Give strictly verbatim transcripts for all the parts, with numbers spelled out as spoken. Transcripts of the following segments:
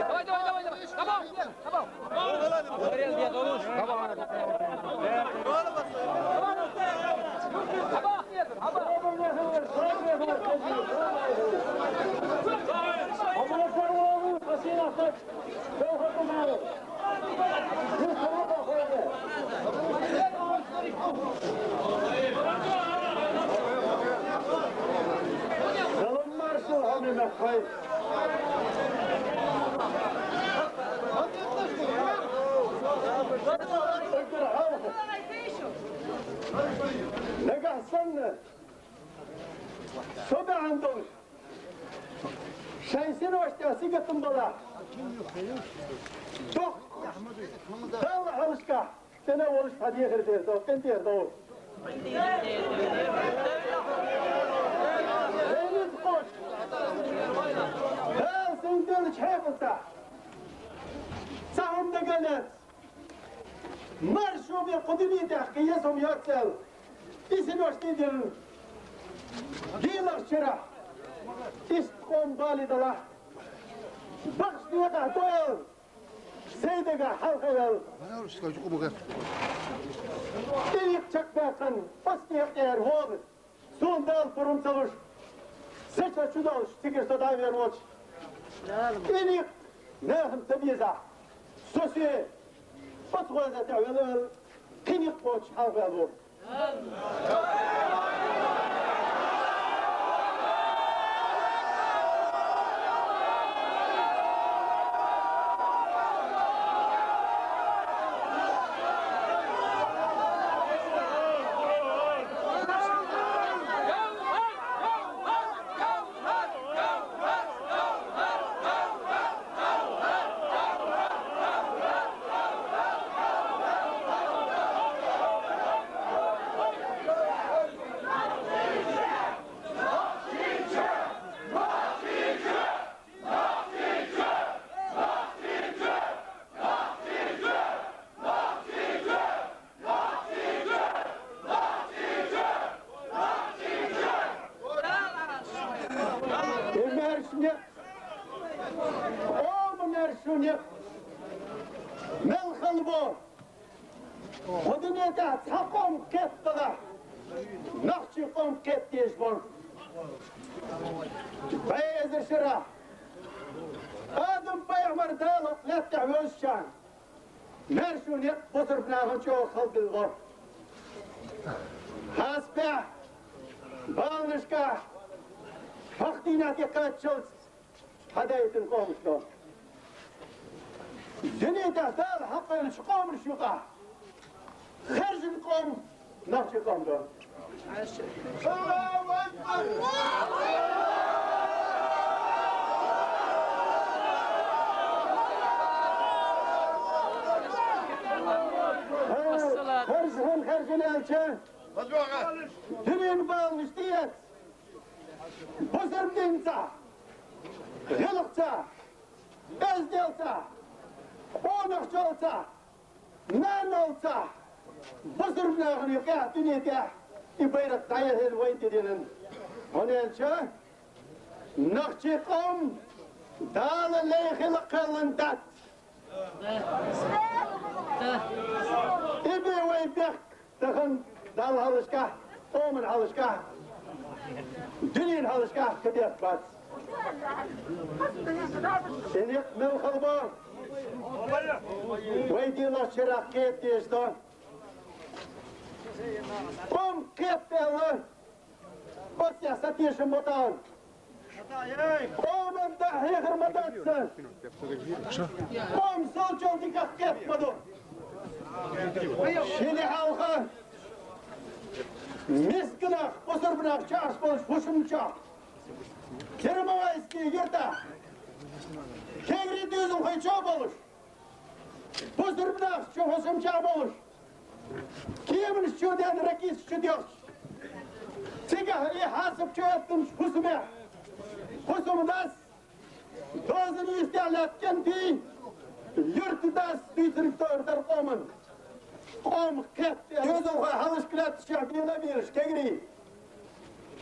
Давай, давай, давай, давай. Давай. Нагахь санна, со бахьан долуш, шайн синош тӀехь сингаттам бала, доккха Далла хьалхашкахь цӀена волуш цхьа дехар дер ду, къинтӀера ду. Дала сайна деллачу хьекъалца цхьа хӀума дагалаьцна, маршо бен кху дуьне тӀехь кхин еза хӀума йоццул, и синош тӀедиллина. ДийналгӀачу шарахь иштта къоман бала далахь, бахаш декъахь ду аьлла, сайн дагахь хьалха а ваьлла, и ницкъ чекхбаьккхина, оцу некъа тӀера вогӀу. Суна Дала пурба ца луш, сан чохь чу долуш, цигара со дӀа а вер воцуш, и некъ нахана ца безахь, со соь оцу гӀоза тӀехь велла, кхин некъ кхочуш хьалха ваьлла ву. И маьрша некъ, ома маьрша некъ, мел хала бо, кху дуьне тӀехь цхьа къоман кхетта далахь, нохчийн къоман кхетта дезаш бу. БӀе эзар шарахь Адам-пайхамар Дала лаьттахь вевзачарна маьрша некъ бусурба нахана чӀогӀа хала биллина. Хьасбехь баланашкахь хӀокху дийнахь тӀекхаччалц хьадаийтина къомаш ду. Дуьне тӀехь Дала хьакхоьллинчу къоманаш юкъахь хаьржина къоман нохчийн къам ду. Хаьржина, хаьржина аьлча, дуьненан баланаш тӀеэцна, бусурба динца, гӀиллакхца, эзделца, къонахчалца, нанолца, бусурба нахана юкъахь дуьне тӀехь и байракх дӀаяхьийна вайн тӀедиллина. ХӀунда аьлча нохчийн къам Дала лайхина кхоьллина дац. И бен вайн бехк тахана Далла хьалхашкахь, къоман хьалхашкахь, дуьненан хьалхашкахь кхин бехк бац. И некъ мел хала бо, вай дийналгӀачу шарахь кхетта дезаш ду. Къоман кхетта аьлла, оццехь сан тешам бо тахана. Къоман дахьехар ма дац сан. Къоман сов чӀогӀа диках кхетта ма ду. Шина хьалха мисканах, бусурба нах чохь болчу хӀусамчохь, Первомайский юьртахь, кегий доьзалхой чохь болуш, бусурба нах чу хӀусамчохь болуш, Кеманаш чу даьнна ракеташ чу доьхкача, цигахь и хьасап чу оьттинчу хӀусамехь, хӀусамдас дозанна йистехь лаьтта кӀентий, юьртдас дуьйцург тӀера дара къоман. Къоман кхетта доьзалхой хьалхашка лаьтташехь бела а белаш кегий.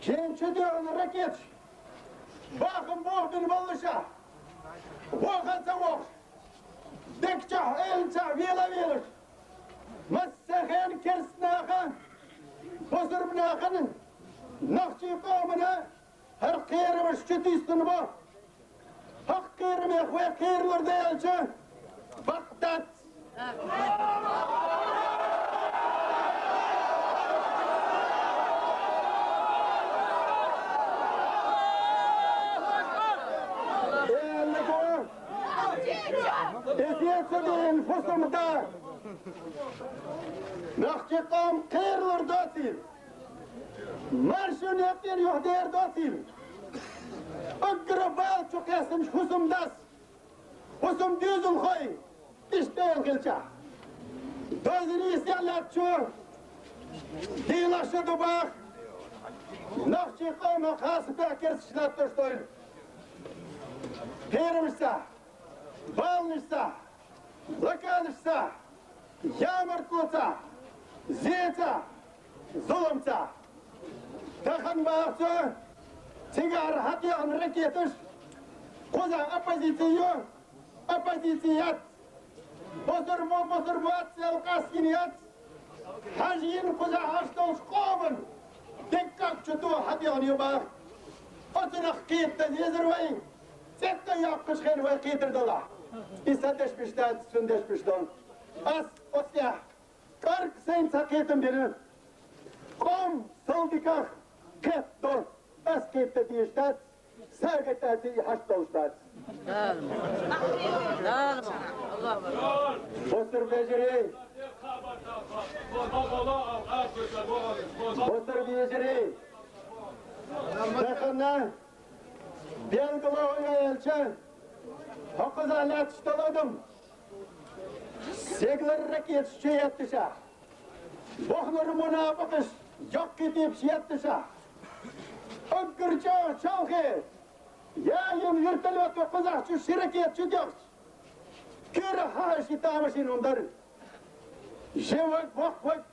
Шен чу доьхна ракеташ бахам бохабина боллушехь, вохар ца вохуш, дегчохь, элицахь вела а велаш, массо а хенахь керста наха, бусурба нахана, нохчийн къомана хӀара кхерамаш чу тиснан бо. ХӀокху кхерамех вай кхералур ду аьлча, бакъ дац. Эллиго, иза ца дийна хӀусамда. Нохчийн къоман кхералур доцийла, маршонна некъ тӀера юхадер доцийла, уггар бала чу кхоьссинчу хӀусамдас, хӀусаман доьзалхой иштта ала хилчахь, дозанна йистехь лаьттачу дийла шо ду баха, нохчийн къоман хьасапехь керсташ латтош дойла. Кхерамашца, баланашца, лаканашца, ямартлоца, зеца, зуламца. Тахана бахарца, цигара хьатӀехьа ракеташ кхузахь оппозици ю, оппозици яц, бусурба, бусурба вац аьлла къастийна яц, хьажа йина кхузахь Ӏаш долчу къоман дегкъак чу тоха хьатӀехьа ю баха. Оцунах кхетта дезара вай, цӀе тӀе йоккхучу хенахь вай кхетар далахь. И сан дешнаш дац, цуьнан дешнаш ду. Ас оцу тӀехь кӀорга сайна цхьа кхетам бина. Къоман сол диках кхетта до, ас кхетта дезаш дац, сагатаца и хьашт долуш дац. Бусурба вежарий! Бусурба вежарий! Тахана белгало а аьлча, хӀокхузахь лаьтташ долу адам, стегалара ракеташ чу етташехь, бухнара мунапакъаш йоккхий тӀепаш етташехь, уггар чӀогӀа чолхе, яйина вертолёт кхузахь чу ши ракета чу доьхча, куьйрах хьаша ши тамашийна хӀума дара. Жимма ваг, воккха ваг,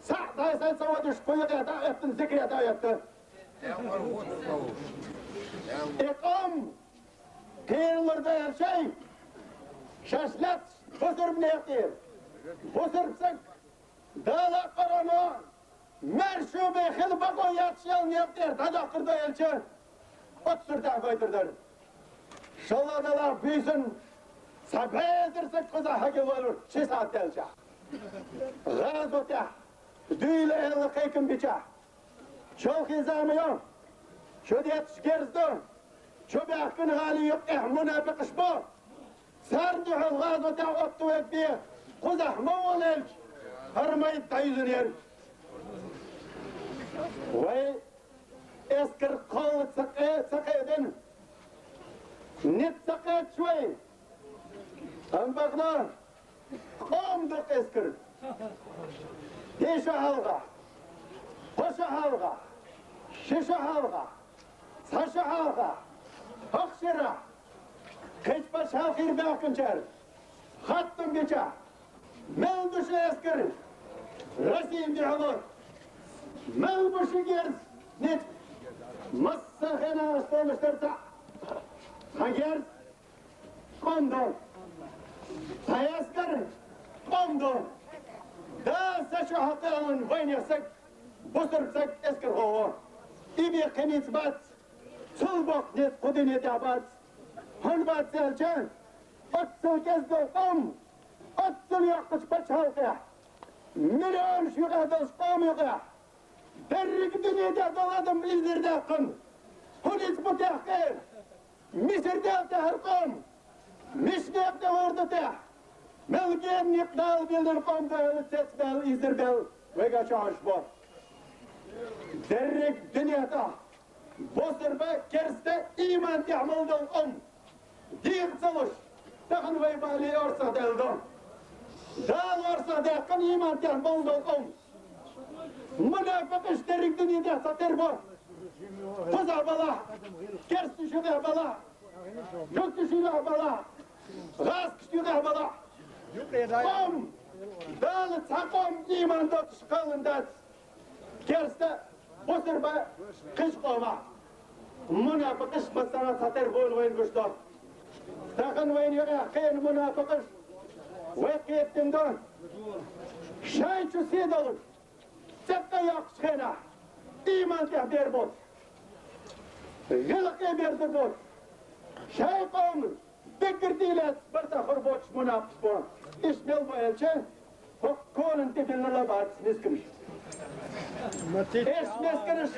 цхьаъ дӀасай ца водуш, кху юкъа дӀа а оьттина, зикре дӀа а оьттина. И къам кхералур ду аьлла шайн, шаьш лаьтташ бусурба некъ тӀера, бусурба стаг, Дала а, Къуръано а, маьрша бен хила бакъо етташ йолу некъ тӀера дӀадоккхур ду аьлча, оццуьра тӀехь гойтур дара. ШолгӀа делахь буьйсанна цхьа бӀе эзар стаг кхузахь хьагулвалур ши сахьт даьлчахь. ГӀазотехь дуьйла аьлла кхайкам бичахь, чолхе зама йо, чу детташ герз ду, чу баьхкина гӀали юккъехь мунапикъаш бо. Царна дуьхьал гӀазотехь оттаве бен кхузахь ма волавелча, хӀара майда дӀаюьзна яра. Вай эскар кхолла ца къе-, ца кхедина, ницкъ ца кхетташ вай. Амма бакъ ду, къоман дукха эскар. ХӀи шо хьалха, кхо шо хьалха, ши шо хьалха, цхьа шо хьалха, хӀокху шарахь кхечу пачхьалкхера баьхкинчара хаттам бичахь, мел ду шун эскар Россин дуьхьало, мел бу ши герз ницкъ, массо а хенахь аса товш дара цхьаъ, цхьа герз къоман ду, цхьа эскар къоман ду. Дала са чохь кхоьллина вайнех саг, бусург саг эскархо ву. И бен кхин ницкъ бац, цул боккха ницкъ кху дуьне тӀехь бац. ХӀунда бац аьлча, оццул кӀезиг долу къам, оццул йоккхачу пачхьалкхехь, миллионаш юкъахь долчу къоман юкъахь, дерриг дуьне тӀехь долу адам иза дара даьккхина. ХӀун ницкъ бу техкъера? Мисар делта хӀара къам, миша некъ тӀе гӀур ду техь? Мел гена некъ Дала биллина къам ду аьлла, цецбаьлла, иза дара баьлла, вайга чохь бо. Дерриг дуьне тӀехь бусурба, керста, ийман тӀехь мел долу къам дийха ца луш, тахана вай бали орцах даьлла ду. Дала орцах даьккхина иман тӀехь болу долу къовм. Мунапикъаш дерриг дуьнен тӀехь цхьатерра бу. Кхузахь балахь, керстанашкахь балахь, жуьгташкахь балахь, гӀазкхашкахь балахь. Къовм, Дала цхьа къовм иман доцуш кхоьллина дац. Керста, бусурба, кхечу къомах. Мунапикъаш массара цхьатерра бу вайна гуш ду. Тахана вайна юкъахь кхиъна мунапикъаш вай кхетам ду. Шайн чу сий долуш, цӀе йоккхучу хенахь, иман тӀехь бер боцуш, гӀиллакхе бер ду боцуш, шайн къоман деггара тӀе лаьцна барта хур боцуш мунапикъаш бу. Иштта мел бу аьлча, хӀокху конан тӀе биллина лабац мисканаш. Иштта мисканаш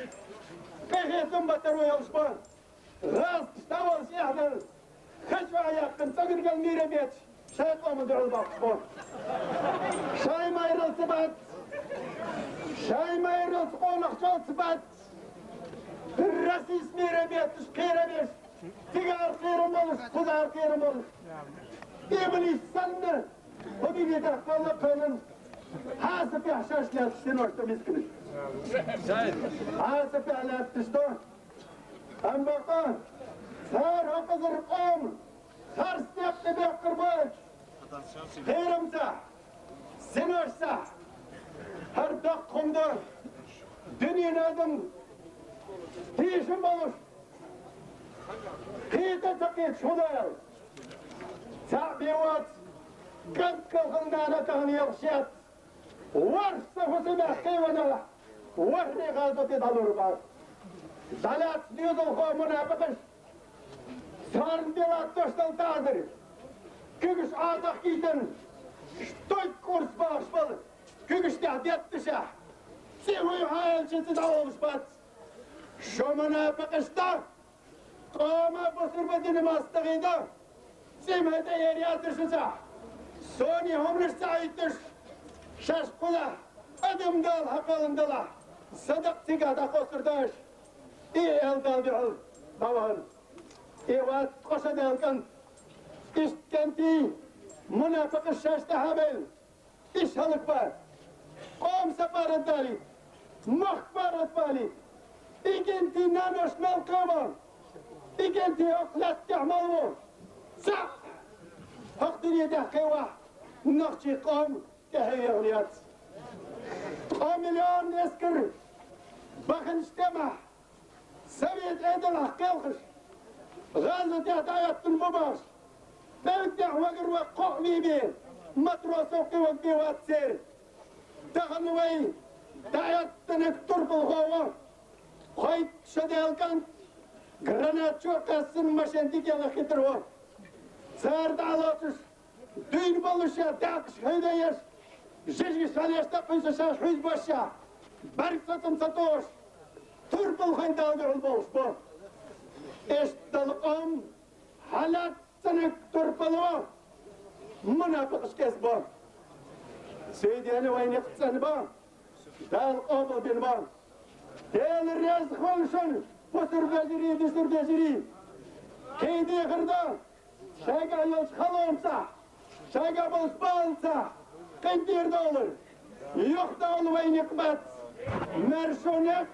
къинхетам бан таро йолуш бу. ГӀазкхаша дӀаволуш эхь дан, хачо а яьккхина, цӀогара гал мийра бетташ, шайн къоман дуьхьал боккхуш бу. Шайн майралц бац, шайн майралц, къонахчалц бац. Расист мийра бетташ, кхера беш, цигара кхерам болуш, кхузара кхерам болуш. Иблис санна, хӀун дийца кхалла кхаллан, хьасапехь шаьш лаьцна синош ду мисканаш. Хьасапехь лаьтташ ду. Амма бакъ, цара хӀокхузара къоман харц некъ тӀе бехкар боцуш, кхерамца, синошца, хӀара доккха хӀума ду, дуьненан адам тийшам болуш, кхета а ца кхеташ хӀун ду аьлла. Цхьаъ бен вац, кӀант калхана нана тахана елхаш яц. ВорхӀ сан хӀусамехь кхевана, ворхӀе гӀазот тӀе дӀалур бац. ДӀалаьцна доьзалхо мунапикъаш, царна тӀе латтош долу таӀзар, куьгаш Ӏатахкийтина, штойк курс бахаш болу, куьгаш тӀехь детташехь, цӀе вуй хьан аьлча, цӀе дӀаволуш бац. Шу мунапикъаш ду! Къома бусурба динан мостагӀий ду, цӀе ма тӀе эр яцара шуьца. Сони хӀуманаш ца Ӏитташ, шаьш кхузахь адам Дала хьакхоьллина далахь, садакъа цигахь дӀакхоссур ду аша. И аьлла Далла дуьхьал дӀавахана. И вац ткъа шо даьлла кӀант. Иштта кӀентий, мунапикъаш шаьш тӀаьхьа а бевлла, иштта хӀаллакбан. Къоман са паргӀатдалийта, махка паргӀатбалийта. И кӀентий наношна мел кхоьллина, и кӀентий хӀокху лаьттахь мел ву. Цхьаъ хӀокху дуьне тӀехь кхевахь, нохчийн къоман тӀаьхье яхана яц. Ткъа миллион эскар баханчу тӀамехь, совет Ӏедалах кхелхаш, гӀазотехь дӀахӀоьттина бу бохуш, пӀелг тӀехь вагар ваха кхоъ вийбе, матросо кхин вагабе вац церан. Тахана вай дӀахӀоьттинарг турпалхо ву, кхойтта шо даьлла кӀант, гранат чу а кхаьссина, машен дикелла хитар ву. Цара дӀа а лоцуш, дуьйна боллушехь, даьккхаш хӀуьйда еш, жижигаш хьалеш, тӀаккха хӀуьйсуш шаьш хьуьйсу бошехь, бӀаьрг сацам ца тохуш, турпалхойн Далла дуьхьал бохуш бу. Иштта долу къам хьалаьццаниг турпал ву, мунапикъаш кӀезиг бу. Цуьйдена вайн некъ цӀена бу. Дала къобалбина бу. Дела реза хуьлда шуна, бусурба вежарий, бусурба вежарий. Кхин дехар ду, шайгахь йолчу халонца, шайгахь болчу баланца къинтӀера довлар. Юхадовла вайн некъ бац. Маьрша некъ,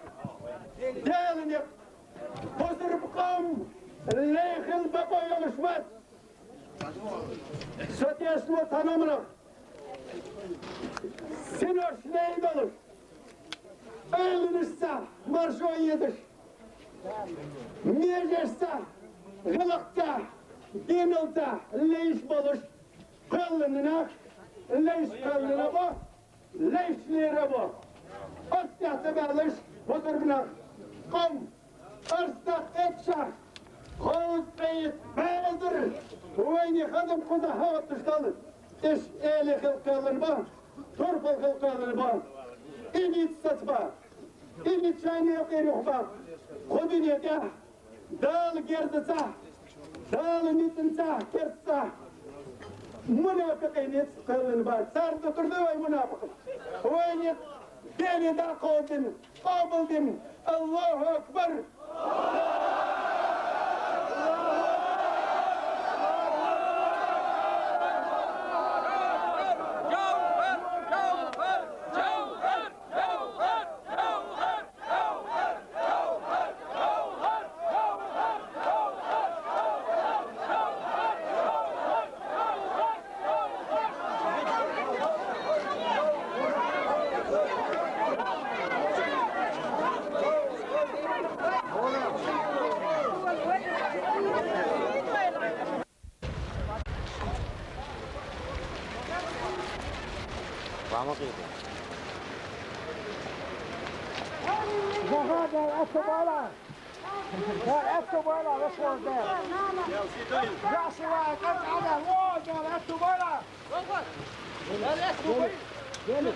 Делан некъ. Бусурба къам лай хила бакъо йолуш вац. Со тешна ву цхьана хӀуманах. Синош лай долуш, ойланашца маршо езаш, межашца, гӀиллакхца, деналца лайш болуш кхоьллина нах, лайш кхоьллина бу, лайш лера бу. Оццехь ца баьллаш бусурба нах, къам, арцдаккха эццахь, кхузткъе бӀе эзар вайнехан адам кхузахь хӀоттуш долу, иштта эли хила кхоьллина бу, турпал хила кхоьллина бу. И ницкъ сацабо, и ницкъ шайна юкъера юхабо. Кху дуьне тӀехь Дала герзаца, Дала ницкъанца, керста мунапикъийн ницкъ кхоьллина бу. Царна тӀе тур ду вай мунапикъ. Вай ницкъ Деле дӀакховдина, къобалдина. Аллаху акбар! Zahar, gel, et de böyle. Gel, et de böyle, hoş oldu. Yaşı var, kaç adam, o, gel, et de böyle. Gel, et de böyle.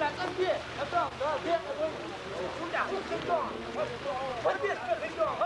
Gel.